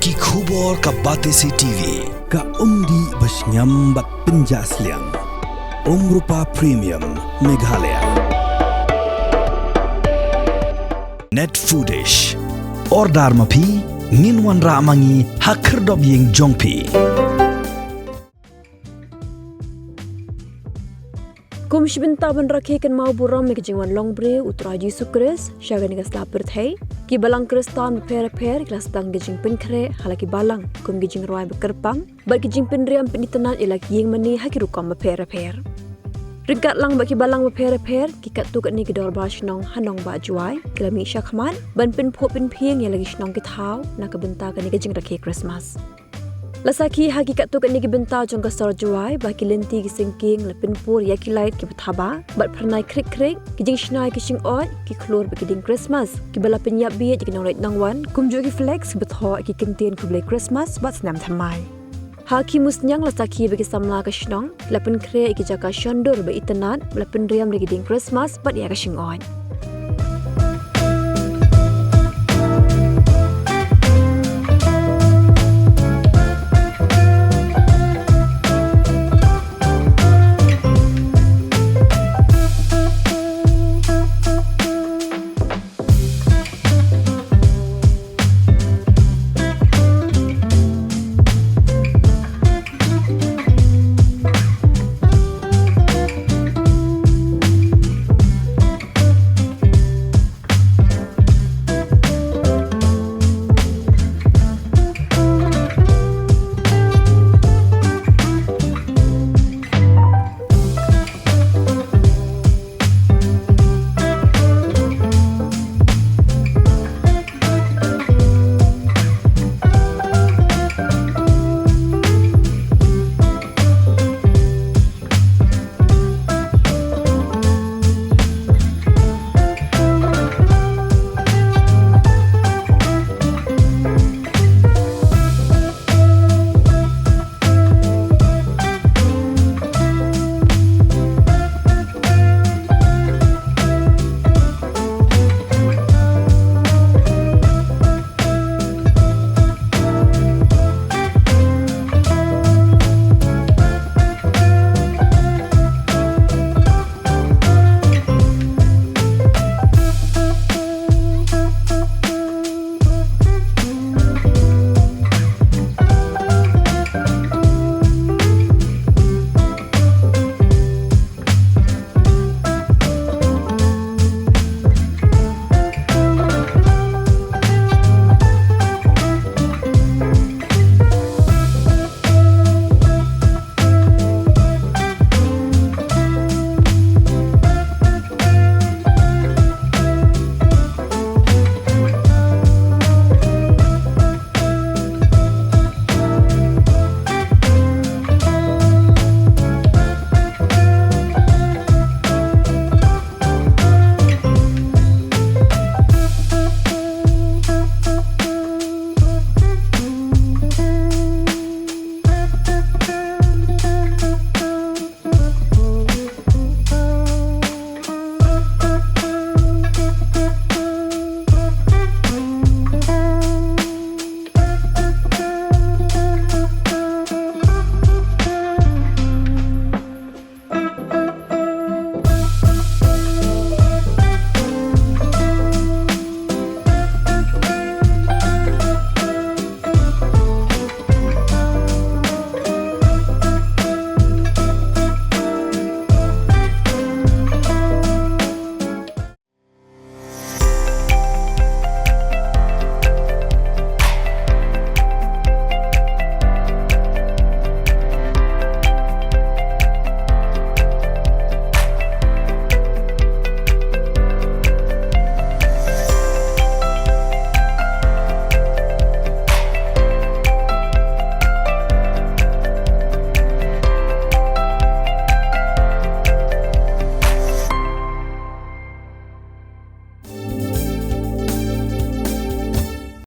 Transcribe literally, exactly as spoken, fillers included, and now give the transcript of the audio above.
Ki khubor ka Batesi TV. Ka umdih ba shngiam bad pynjah sliang. Umrupa Premium Meghalaya. Net Foodish. Order ma phi, ngin wanrah ma ngi ha khyrdop ïing jong phi. Kum shi bynta ban rakhe kynmaw burom ïa ka jingwan long briew u Trai Jisu Khrist sha kane ka sla pyrthei, ki balang Khristan bapher bapher ki la sdang ka jingpynkhreh ha la ki balang kum ka jingrwai ba kyrpang bad ka jingpynriam pynitynnad ïa la ki ïingmane ha ki rukom bapher bapher. Ryngkat lang bad ki balang bapher bapher, ki katto katne ki dorbar shnong ha nongbah Jowai ki la mih shakhmat ban pynphuh pynphieng ïa la ki shnong ki thaw na ka bynta kane ka jingrakhe Khristmas. La sakhi ha ki katto katne ki bynta jong ka sor Jowai ba ki lynti ki syngkieng la pynpur ïa ki lait kiba thaba bad phyrnai khrik khrik, ki jingshna ïa ki shingoit, ki khlur bad ki dieng Khristmas kiba la pynïap bieit ïa ki nongleit nongwan, kumjuh ki flex kiba thoh ïa ki kyntien khublei Khristmas bad snem thymmai. Ha ki musniang la sakhi ba ki samla ka shnong la pynkhreh ïa ki jaka shondur ba itynnad ba la pynriam da ki dieng Khristmas bad ïa ka shingoit.